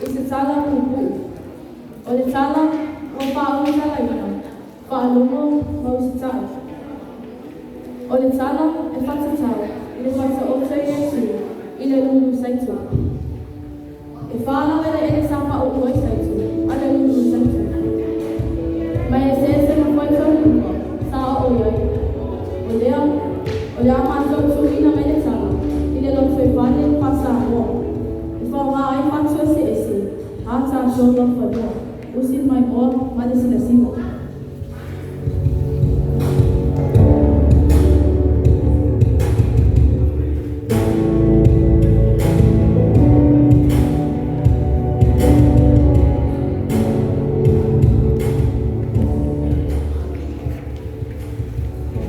I se tala puupuu, o le tala ua faaulutalaina, faalogo ma usitai. O le tala e faatatau i le Faataoto Iesu i le lulu saito. E whānau ele ele sa wha o oi saito, a le lulu saito. Mai e se se ma whai tau sa o oi ai. O lea, o le a mātou tūina mai le tala, i le loto e whane pa Samoa. E wha ngā ai whatua se ese, a tā shola whanua, usi mai moa ma le silasila.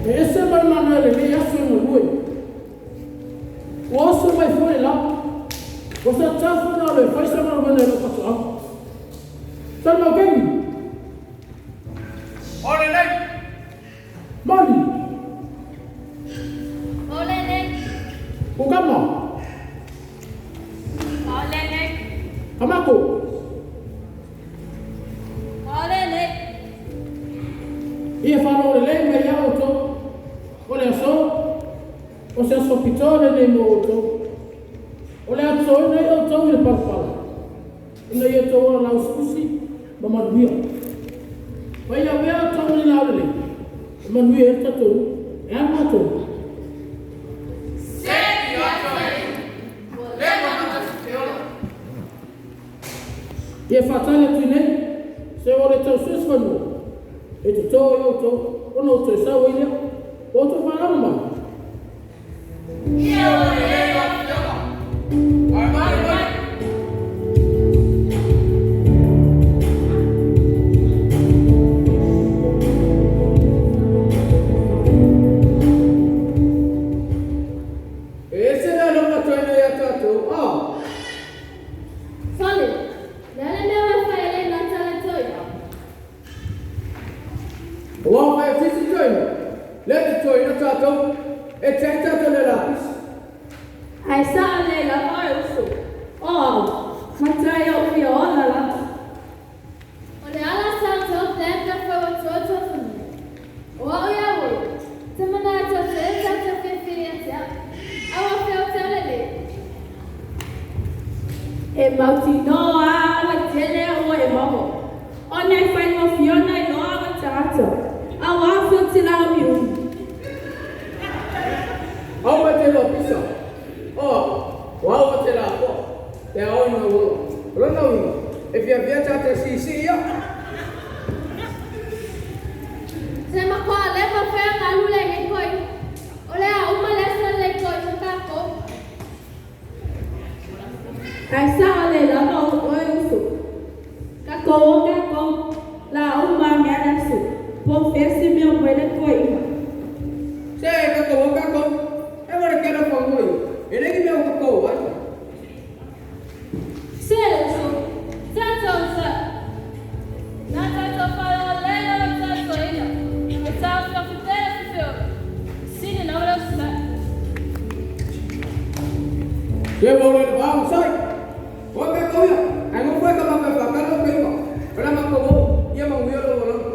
E ese mai mana le nei aso e galue. Ua oso mai foi le la. Ua sa tau fana o le fai sa galuega i lou fatoaga. Salemaukeni. O lelei. Moli. O lelei. Kukama. O lelei. Kamako. O lelei. Ia faalogolelei mai ia outou. O le aso, o se aso pitoa lenei mo outou. O le a totoina ai outou i le palapala, ina ia outou ola lausiusi ma manuia. Ma ia avea outou ma ni laulelei e manuia ai le tatou nuu. E a matou? Se i atoa ai, ua leva ona tatou feola. Ia faatali atu i nei, se ua le tau sue se fanua e totō i outou, ona ou toe sau ai lea. Ua outou malamalama mai? Ia ua lelei lau Afioga. Ae mai mai. E ese le alofa toena ia tatou, a. Sole, le a le mea ua e fai ai lena tala toeaina? Ua fai e sisi toeaina, lea te toeaina tatou, e tiai tatou le lapisi. Ae sao lelei lava oe uso. O au, matua i ou fia ola lava. O le ala sa tou plan ka fai ua tua tua fanua. O au ia oi, te mana e tou te e tatou fiafia ia te au. A ua fea o te aulelei. E mautinoa a ua tele au ua e maua, ona e faigofie ona iloa au e tagata, a ua afe o te laumiumi. Au e te loa pisa, o au, o au e te lafoa, pe a oi nau ola. O lona uiga, e fiafia tātou siisii ia. Se makoa leva fea galu le nei koi. O le a uma le aso lelei koi mo takou. Ae sao lelei lava oe uso. Kakou o kakou, la uma mea le aso, po o fea se mea o mai le toeaina. Se kakou o kakou, e wale ke alofa mua ia, e leai ni mea o kakou ai. Se uso, tatou sa. Na tatou faalogo lava tatou ina, e taofiofi pea le fefeoga, sili na o le onosai. Se ua le va o sai. O kakou ia, ae nofo e ka maka e whakano ka iwa, o la makou o, ia manuia lou olaga.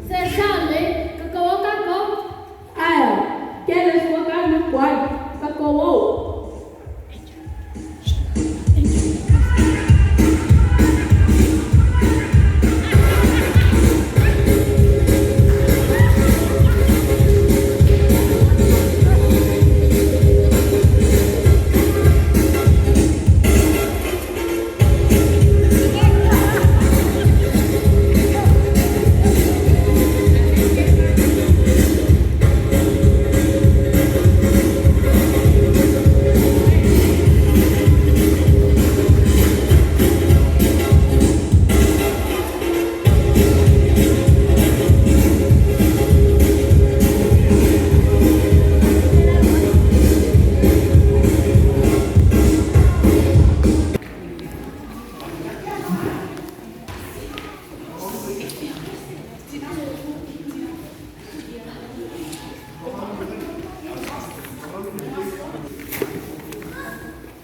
Se sao nei, kakou o kakou. Ae a, ke le sua ka nuku ai, kakou o.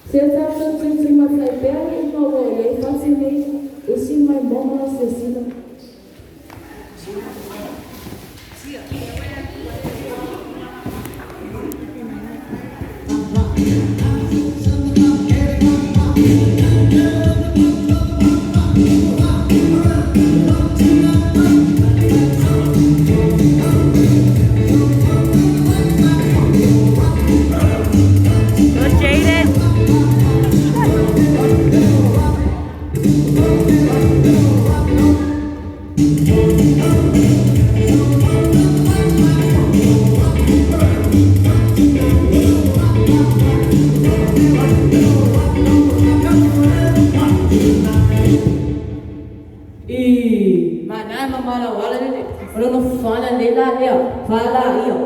Sia tatou tuitui matai pea le igoa tinei, usi mai moga lau silasila. Go, Jaden. I mana ma mala wala le o no fana le la lea fala ia.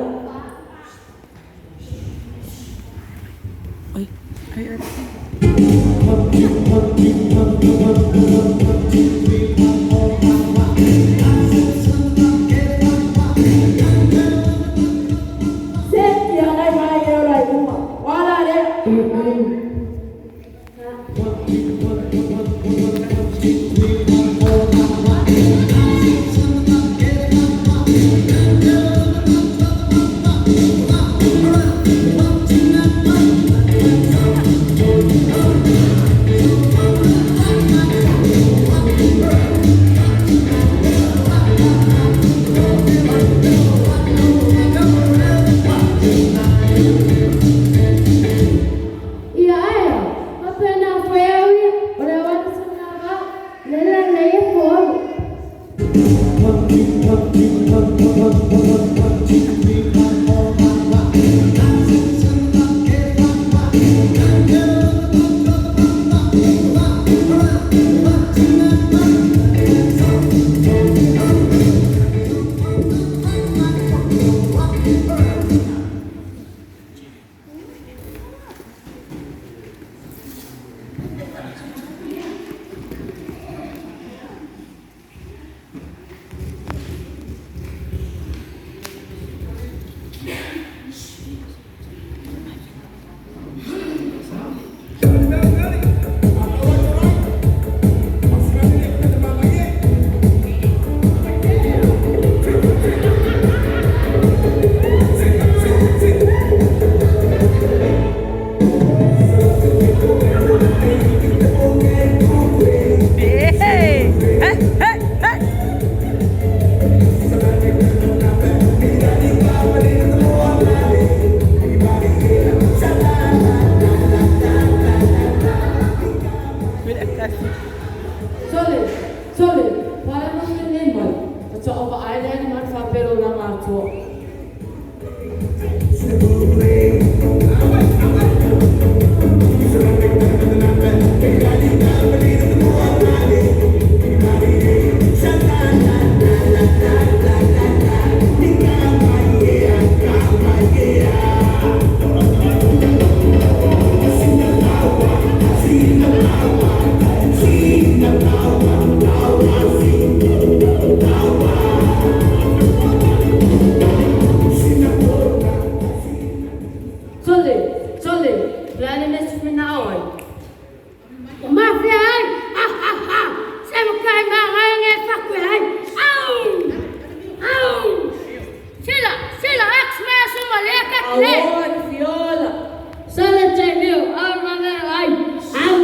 Se ia nai mai e ora i uma. Wala le. Ia ae, mapena fai au ia, o le wana sana va, le la le ia po au. Hey, hey, hey, hey. Sole, sole, wala mo le mai. O ta o ai le man fa pero la matua. Sole, sole, le mes mina oi. Ma fia ai, ha ha ha, se mo kai ma ngai fa ku ai. Au! Au! Sila, sila, ex me su maleka le. Awan fiola. Sala te leo, au ma ai. Au!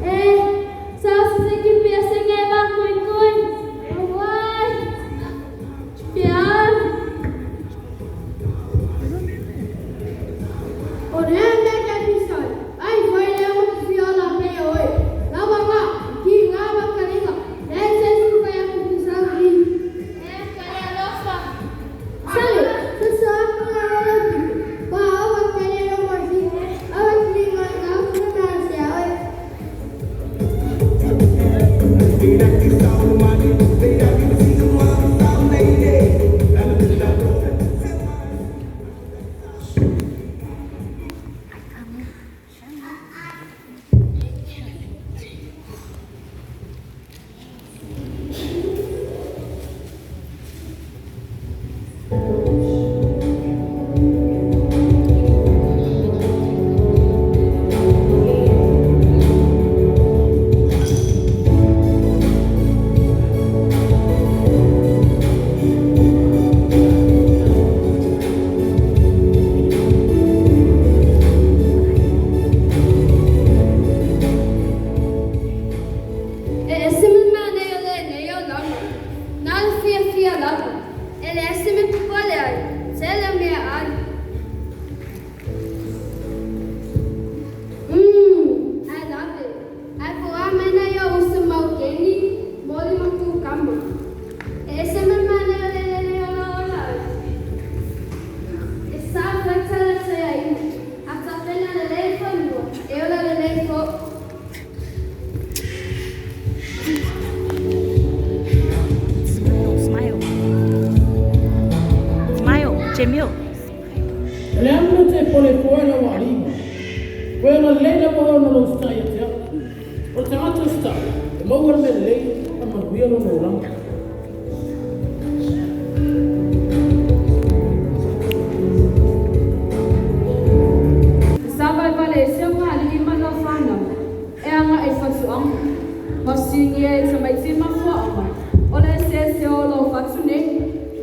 E, sa se ki pia se ngai va kui kui. Awai. Pia. O le mea ke pisai, ai fai le o te fiola pe oe. Lava nga, ki ngā makalinga, le se su kai aku pisau ki. E, kale alofa. Sale, sa sa aku ngā rola piku, pa awa kele lo masi, awa kili ngā ngā kuna se oe. E ese me mane o le nei o lama. Nā le fia fia lava. E le ese me pupole ai. Se le mea ai. I love it. Ai po a mena yo usa mau keni, moli matu kama. E ese me mane o le nei o la ola ai. E sa fai tala te ai. A ta pena le lei fanua. E ola le lei fo. Smile, smile. Smile, Jamil. O le amu te pole poe le wa alima. Koe ona lei la maua na lau stai a te au. O le tagata stai, e maua le mea lelei, a manuia lona olaga. E sa vai vale e se unga ali ma lau whanau. E anga e whatuanga. Ma singi e te mai te mafua ama. O le se se o lau whatu nei.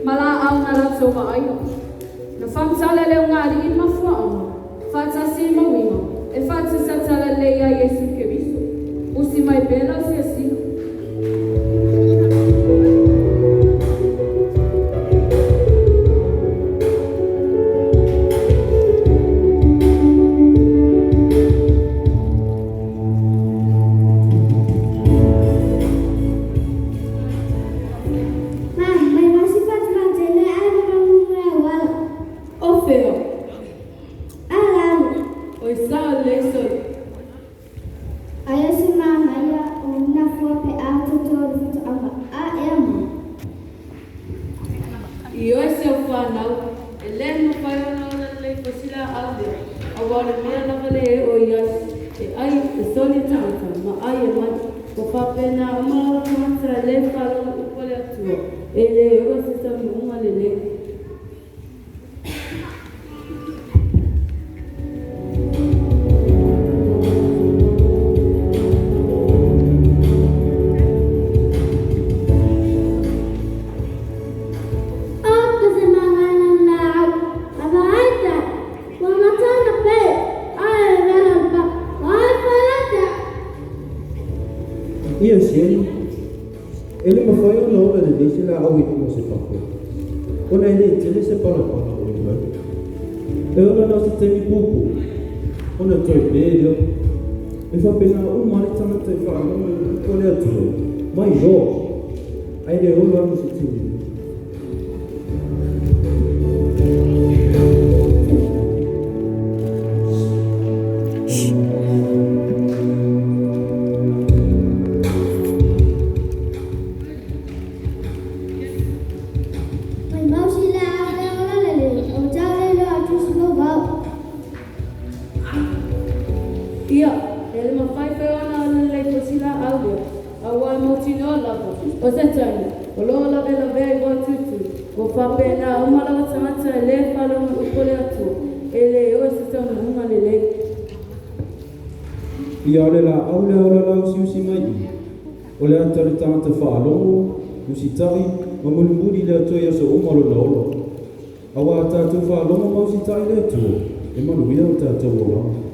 Ma la au nga la tō aio. Na whamtala le unga ali mafua ama. Whatasi mawinga. E whatusatala le ia Yesu Keriso. Usi mai pela se asino. Ma, mai masi fatu matele ai mama mumura wala. O feo, Alalu. o i sa le sole. Aia se mamaia o una fua pe a toto le fatuanga. A ea mo. I oe se o whanau, e le mawhai ona ola lei fasila au lea, a wā le mea lava le e o i ai, e ai e soli tangata, ma ai e mai, o whapena umalawa tangata e le whalonga upo le atua, e le o se taununga le lei. O se mangana lau. Abaita. Wa matana pe. Ai vela pa. Ai falata. Ia sieli, e le mawhai o laola le leise la au i mo se pako. Ona e le tele se pala pala o i mai. E ona nā se temi pupu. Ona toi pē leo. E whapena o mare tangata e whaanonga i upo le atua. Mai roa. Ai le ola mo se tini. Mai mausi la au le ola le le. O tau le lo a tusi mo vau. Ia, e le mawhai whai ona ola lei fasila au lea, a wā mōtino lava, o se tani, o loa lawe lawe ai wā tutu, o whapena umalawa tangata e le whalonga upo le atua, e le o se taununga le lei. Ia o le la au le ola lau siusi mai i. O le ata o le tagata faalogo, usitai, ma mulimuli i le Atua i aso uma o lona ola. Auā a tatou faalogo ma usitai i le Atua, e manuia o tatou olaga.